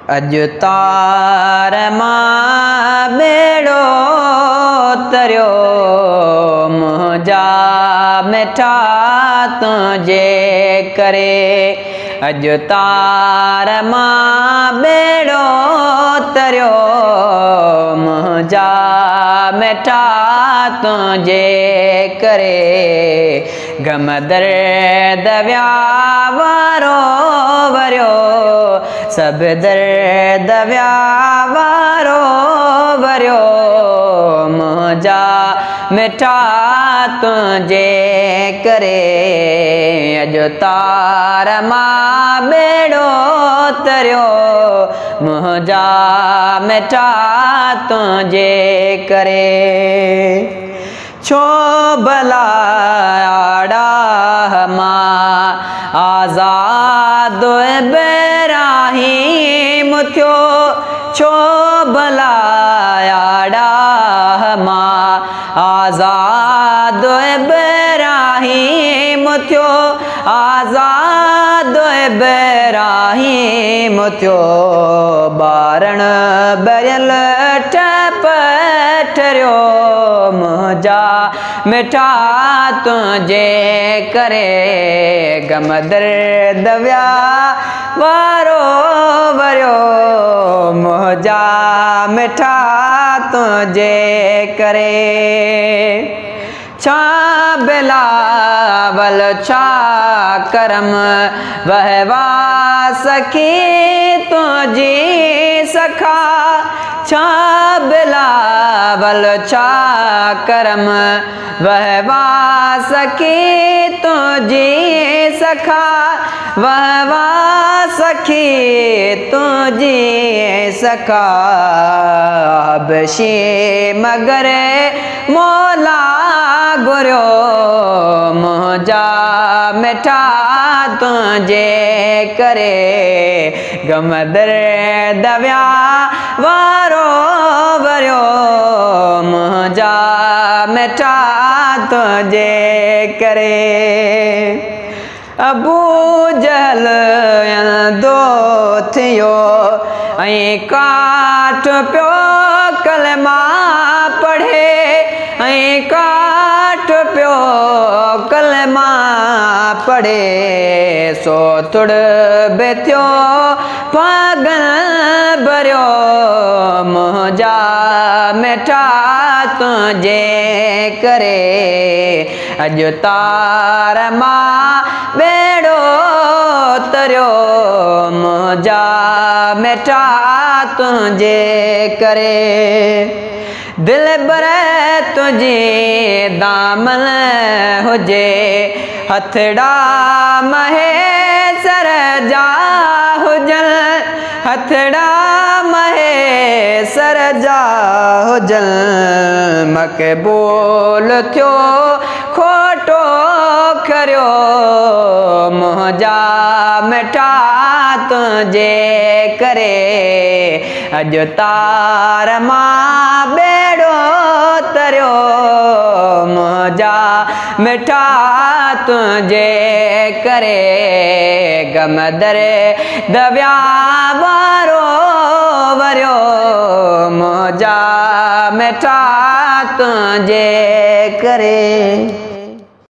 اڄ تار مان ٻيڙو تريو، منهنجا مٺا تنهنجي ڪري۔ اڄ تار مان ٻيڙو تريو، منهنجا مٺا تنهنجي ڪري۔ غم درد ويا وارو وريو، سڀ درد ويا وارو وريو، منهنجا مٺا تنهنجي ڪري۔ اڄ تار مان ٻيڙو تريو، منهنجا مٺا تنهنجي ڪري۔ ڇو ڀلا آڙاهه مان آزاد ابراهيم ٿيو؟ ڇو ڀلا آڙاهه مان آزاد ابراهيم ٿيو؟ آزاد ابراهيم ٿيو، ٻارڻ ٻريل ٽپ ٺريو، منهنجا مٺا تنهنجي ڪري۔ غم درد ويا وارو وريو، منهنجا مٺا تنهنجي ڪري۔ ڇا بلاول ڇا ڪرم، وهوا سخي تنهنجي سکا۔ ڇا بلاول ڇا ڪرم، وهوا سخي تنهنجي سکا۔ وهوا سخي تنهنجي سکا۔ بشي مگر مولا گهريو، منهنجا مٺا تنهنجي ڪري۔ غم درد ويا وارو وريو، منهنجا مٺا تنهنجي ڪري۔ ابو جهل انڌو ٿيو ۽ ڪاٺ پيو ڪلما پڙهي، ۽ ڪاٺ پيو ڪلما پڙهي، سو ٿڙ به ٿيو پاڳل ڀريو، منهنجا مٺا تنهنجي ڪري۔ اڄ تار مان ٻيڙو تريو، منهنجا مٺا تنهنجي ڪري۔ دل بر تنهنجي دامن هجي، هٿڙا مهيسر جا هجن، هٿڙا مهيسر جا هجن۔ مقبول ٿيو کوٽو کريو، منهنجا مٺا تنهنجي ڪري۔ اڄ تار مان ٻيڙو تريو، منهنجا مٺا تنهنجي ڪري۔ غم درد ويا وارو وريو، منهنجا مٺا تنهنجي ڪري۔